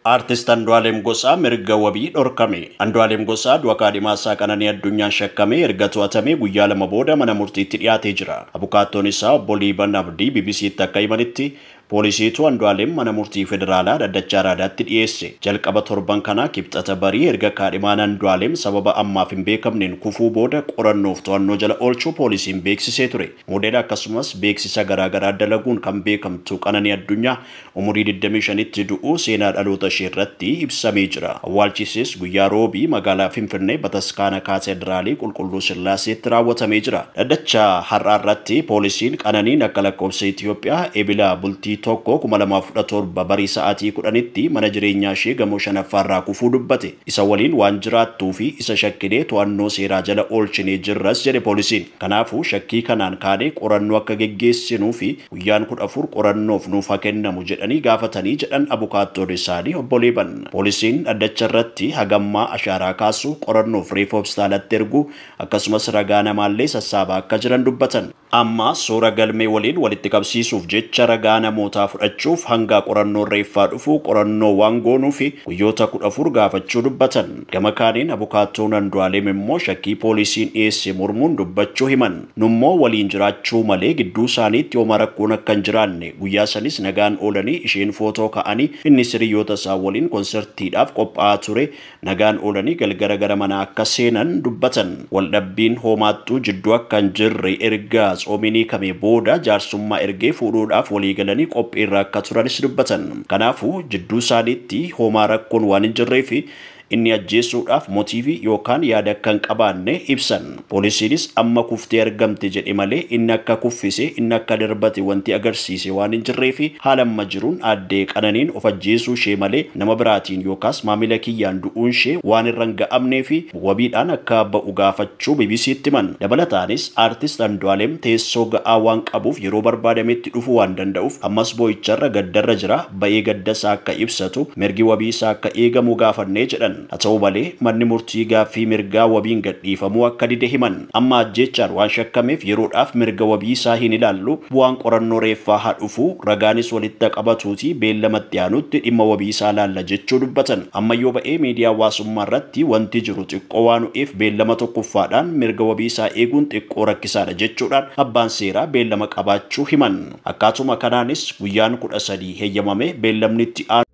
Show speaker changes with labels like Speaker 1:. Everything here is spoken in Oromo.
Speaker 1: Artist Andu'aalem Gosaa mirga wabii dhorkame. Andu'aalem Gosaa du'a kaadhimaa isaa Qananii Addunyaan shakkamee erga to'atamee guyyaa 2 booda mana murtiitti dhiyaatee jira. Abukaattoon isaa obbo Liiban Abdii BBC'tti akka himanitti poolisiitu Andu'aalem mana murtii federaalaa dhaddacha Araadaatti dhiyeesse. Jalqaba torban kanaa kibxata barii erga kaadhimaan Andu'aalem sababa ammaaf hin beekamneen kufuu booda qorannoof to'annoo jala oolchuu poolisiin beeksisee ture. Modeela akkasumas beeksisa garaagaraa dalaguun kan beekamtu Qananii Addunyaa umurii 25tti du'uu seenaa dhaloota ishee irratti ibsamee jira. Awwaalchisis guyyaa roobii magaalaa Finfinnee Bataskaana Kaatedraalii Qulqulluu Sillaaseetti raawwatamee jira. Dhaddacha har'aa irratti poolisiin Qananiin akka lakkoofsa Itoophiyaa ebila bultii 1 2017 barii sa'aatii 10tti mana jireenyaa ishee gamoo 5ffaarraa kufuu dubbate. Isa waliin waan jiraattuu fi isa shakkinee to'annoo seeraa jala oolchinee jirras jedhe poolisiin. Kanaafuu shakkii kanaan kaanee qorannoo akka geggeessinuu fi guyyaan 14 qorannoof nuuf haa kennamu jedhanii gaafatanii jedhan abukaattoon isaanii obbo Liiban. Poolisiin dhaddacha irratti hagammaa ashaaraa kaasuu qorannoof reefa hospitaalatti erguu akkasumas ragaa namaallee sassaabaa akka jiran dubbatan. Amma suura galmee waliin walitti qabsiisuuf jecha ragaa namootaa fudhachuuf hanga qorannoon reeffaa dhufu qorannoo waan goonuu fi guyyoota 14 gaafachuu dubbatan. Gama kaaniin abukaattoon Andu'aalem immoo shakkii poolisiin dhiyeesse mormuun dubbachuu himan. Nummoo waliin jiraachuu malee gidduu isaaniitti homaa rakkoon akka hin jiraanne guyyaa sanis nagaan oolanii isheen footoo ka'anii inni hiriyoota isaa waliin konsertiidhaaf qophaa'aa ture nagaan oolanii galgala gara manaa akka seenan dubbatan. Waldhabbiin homaattuu jidduu akka hin jirre erga tsoominii kamee booda jaarsummaa ergee fuudhuudhaaf walii galanii qophiirra akka turanis dubbatan. Kanaafuu jidduu isaaniitti homaa rakkoon waan hin jirreef inni ajjeesuudhaaf motiivii yookaan yaada akka hin qabaanne ibsan. Poolisiinis amma kuftee argamte jedhe malee inni akka kuffise inni akka darbate wanti agarsiise waan hin jirreef haala amma jiruun aaddee Qananiin of ajjeesuu ishee malee nama biraatiin yookaas maamila kiyyaan du'uun ishee waan irra hin ga'amnee fi wabiidhaan akka ba'u gaafachuu BBC'tti himan. Dabalataanis aartist Andu'aalem teessoo ga'aa waan qabuuf yeroo barbaadametti dhufuu waan danda'uuf ammas boo'icharra gaddarra jira ba'ee gaddasaa akka ibsatu mirgi wabii isaa akka eegamu gaafannee jedhan. Haa ta'u malee manni murtii gaaffii mirgaa wabiin gadhiifamuu akka dide himan. Amma ajjeechaan waan shakkameef yeroodhaaf mirga wabii isaa hin ilaallu bu'aan qorannoo reeffaa haa dhufu ragaanis walitti qabatuuti beellamatti aanutti dhimma wabii isaa laalla jechuu dubbatan. Amma yoo ba'ee miidiyaa hawaasummaa irratti wanti jiru xiqqoo waan ho'eef beellama tokkoffaadhaan mirga wabii isaa eeguun xiqqoo rakkisaadha jechuudhaan abbaan seeraa beellama qabaachuu himan. Akkaatuma kanaanis guyyaan 13 heeyyamame beellamni itti aanu